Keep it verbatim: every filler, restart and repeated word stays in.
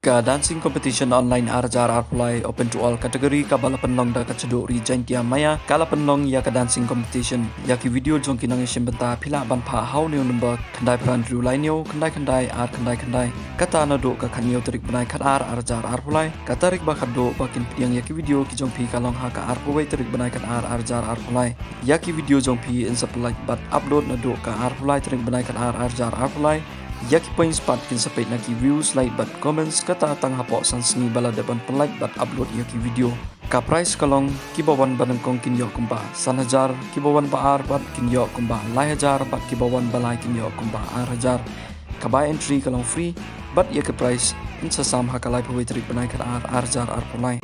Ka dancing competition online ar hajar arphew lai open to all category kaba la pynlong da ka Chadohri Jaintia Maya ka la pynlong ïa ka dancing competition. Ïa ki video jong ki nongïashim bynta phi lah ban phah ha une u number khyndai phra hynriew lai hynñiew khyndai khyndai ar khyndai khyndai. Kata naduh ka khathynñiew tarik bnai khatar ar hajar arphew lai. Ka tarik ba khatduh ba kin pdiang ïa ki video ki jong phi ka long ha ka arphew wei tarik bnai khatar ar hajar arphew lai. Ïa ki video jong phi yn sa pynlait bad upload naduh ka arphew lai tarik bnai khatar ar hajar arphew lai. Ïa ki points pat kin sa peit na ki views, like bad comments, kata tang hapoh san sngi ba la dep ban pynlait bad upload ïa ki video. Ka prize ka long kiba wan ba nyngkong kin ïoh kumba san hajar, kiba wan ba ar pat kin ïoh kumba lai hajar bad kiba wan ba lai kin ïoh kumba ar hajar. Ka buy entry ka long free bad ïa ka prize yn sa sam ha ka laiphew wei tarik bnai khatar ar hajar arphew lai.